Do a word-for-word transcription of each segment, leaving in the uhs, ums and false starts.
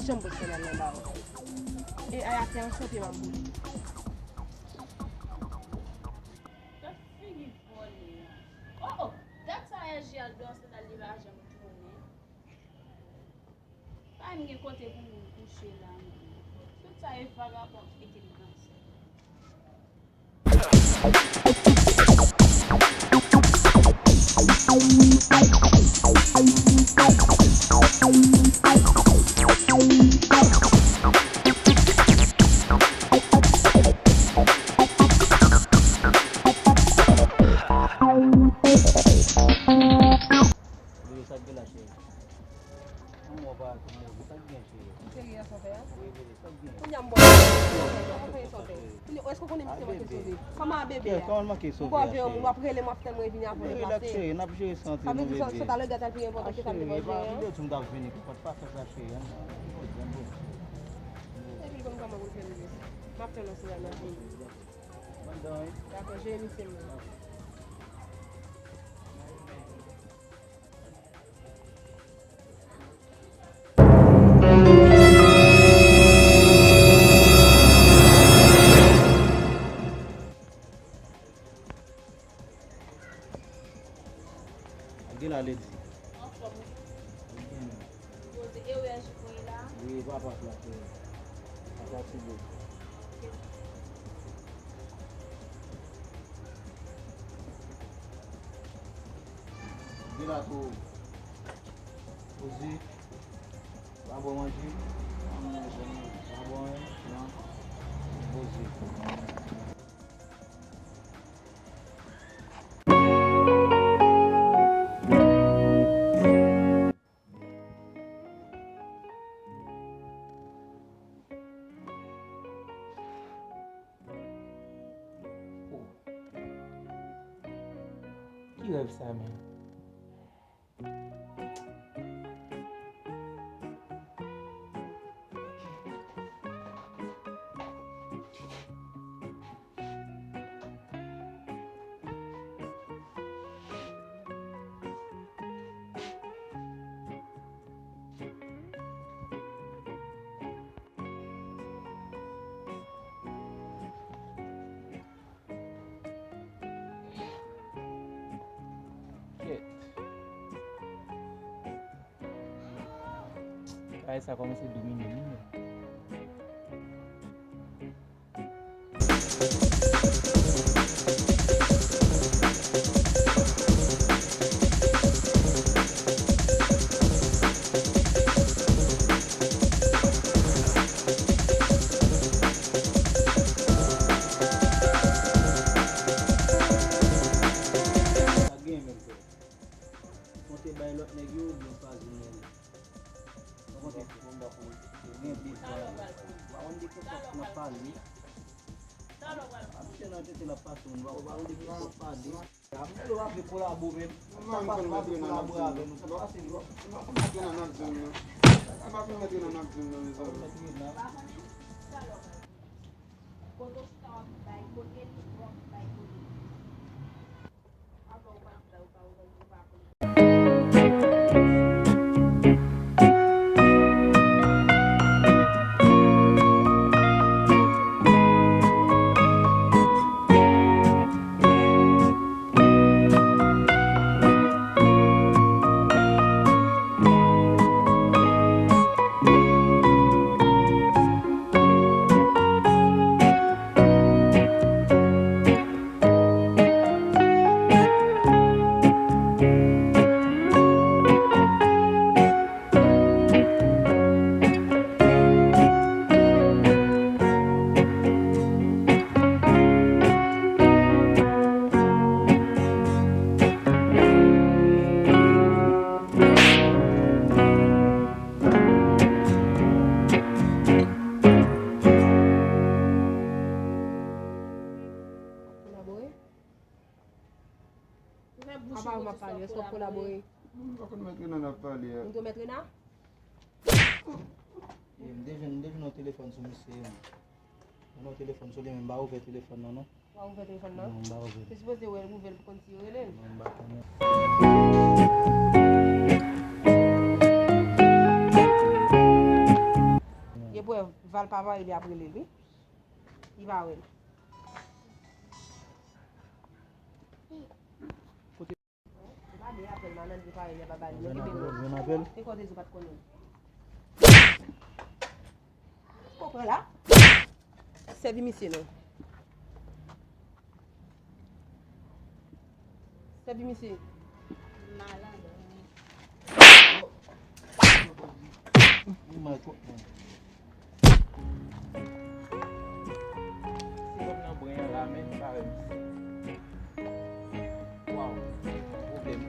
Janm pran sandal nan ba ou. E ay atè an chante m ap boule. Gad figi vòlè a. Oh, oh, gad sa Èji al dèyè sandal li pa janm tounen. Pa menm gen kote pou moun kouche la menm. Tout sa e vagabon ki mete m nan sèl. Sa k gen la, cheri? Kòman w pa ap move? Sa k gen, cheri? Serye a, sa fè a? Wi, wi, sa k gen? Kounye a m bò. Sa fè, sa fè. Kounye, èske w konnen misye manke sove? Kòman a bebe a? Kòman l manke sove a, cheri? M bò jere moun, w ap rele m, w ap tann mwen vini apre w deplase. Relaks, cheri, n ap jere sante nou, bebe. Sa vle di sa, sa ta lè gata l pi enpòtan ke sa m te pral jere an. Cheri, m te di w m t ap vini, pa fè sa, cheri. Epi l konn kòman pou l fè l ye. M ap tann w si w al nan vini. Dakò, jere misye m nan. Gen la, Lady. Anfòm, wi. Wi, gen. Poze, e w Èji pou ye la? Wi, papa la, cheri. Papa ti bout. Ok. Gen la tou. Poze. Pa bò manje. Pa bò anyen. Non. Poze. Oh. Ki rèv sa menm? Kèt. Kay sa kòmanse domine m wi menm. Pa gen menm frè. Konte bay lòt nèg yo, oubyen pa jwenn nèg. Mwen konte. Bon, m pa konn. Gen de fwa, pa konn de kèk fwa nan pale. Ap fè nan tete la pa konn, pa konn de kèk fwa pale. Ap fè yo ap kolabo menm. Sa pa fè yo ap kolabore avè nou. Sa pa fasil non. Sa pa fè nan ap di m nan. Sa pa fè nan ap di m nan, mezanmi. Kote w chita w ap bay kote, tout bò w ap bay kote. Kolabore? Apa w m ap pale, èske w ap kolabore? M pa konn mèt Renan ap pale a. Ou tou mèt Renan? E, m te jwenn, m te jwenn yon telefòn sou misye, wi. Yon telefòn sou li, men m pa ouvè telefòn nan, non. Ou pa ouvè telefòn nan? Non, m pa ouvè l. Te sipoze wè l, ouvè l pou konn si yo rele l. Non, m pa konnen. Val pa vle li ap rele l, wi. Li pa wè l. Kote? Ou pa gen apèl, Malandri pa rele, pa ba li. Mwen gen apèl, mwen gen apèl. E kote di ou pa t konnen? Ou pran la? Sèvi misye non. Sèvi misye. Malandri. Ou mal twòp, man. Si lòm nan bren an la, men, pa wè misye. Waw, pwoblèm.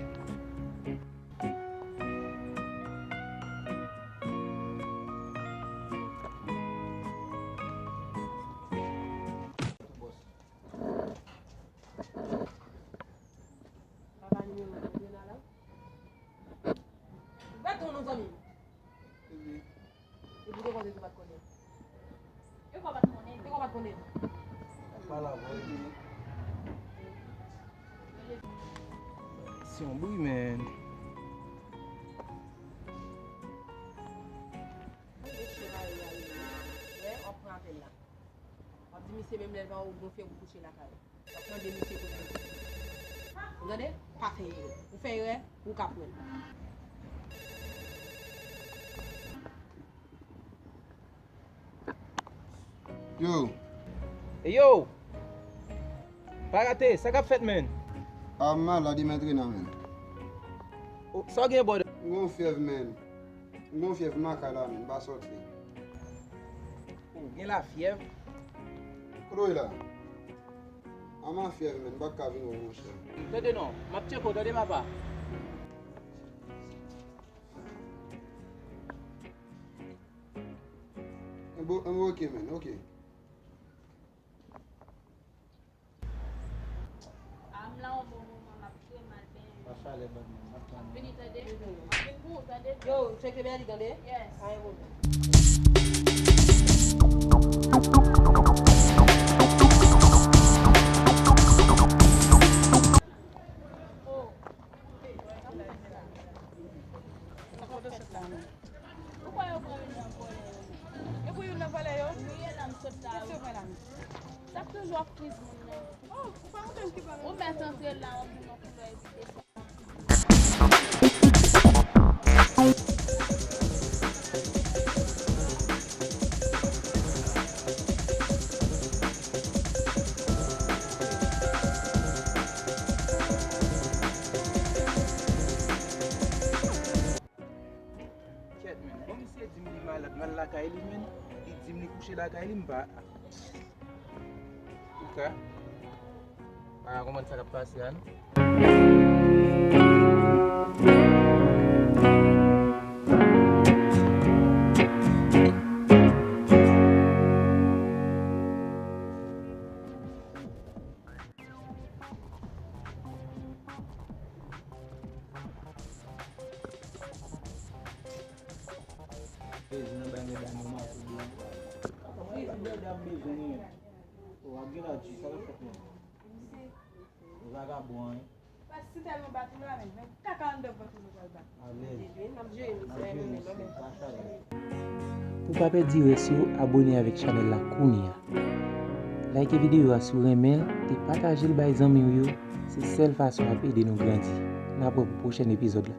Papa nimewo Adriana la. Bat non, zanmi m. Epi w te konnen tou pa t konnen. E kò pa t konnen. E kò pa t konnen. Pa la vre. Se yon bri, men. Bon, mesye, pa rive. Wè, w ap pran apèl la. W ap di misye menm lè l pa ou gon fè pou kouche lakay ou. W ap tande misye kote misye. Ou tande? Pa fè erè. Ou fè erè, ou ka pran. Yo. Ey yo! Pa rate, sa k ap fèt, menn? A, m malad, e m antre nan menn. O, sa w gen, brother? M gon fyèv, menn. M gon fyèv, m lakay la, menn, m pa sòti. Ou gen lafyèv? Kote w ye la? A, m an fyèv, menn, m pa ka vin wè w, monchè. Tande non, m ap tcheke w, tande, papa. Enben, enben, oke, menn, oke. A, m la yon bon moman, m ap vrèman al benyen. Pa chalè, bad man, m ap tann ou. Vini, tande. M ap vin pou ou, tande. Yo, tcheke Berly, tande. Yes. Pa gen pwoblèm. Oh. Sa k ap fèt la menm? Ou kwè yo pran youn nan vòlè yo menm? Yo pran youn nan vòlè yo? Wi, e la m sot la, wi. Kisa yo pran la menm? Sa k toujou ap friz moun nan. Oh, ou pa konprann ki bagay. Ou mèt antre la, w ap vin nan koulè evite sa. Kèt, menn. Bon, misye di m li malad, m al lakay li, menn. Li di m li kouche lakay li, m pa. Antouka, pa ka konprann sa k ap pase a, non. Bezwen nan bay medam yo mato blan. Wi, si medam bezwen nou. O, ap gen la di, sa l ap fèt menm? Vagabon an, wi. Pas si tèlman bat ou la menm, men kaka anndan vant ou nou pral bat. Alèz. Epi, n ap jere misye menm, menm. Pa chalè. Pou pa pèdi rès yo, abone avèk chanèl la kounye a. Like videyo a si w renmen l e pataje l bay zanmi w yo. Se sèl fason w ap ede nou grandi. N ap wè pou pwochèn epizòd la.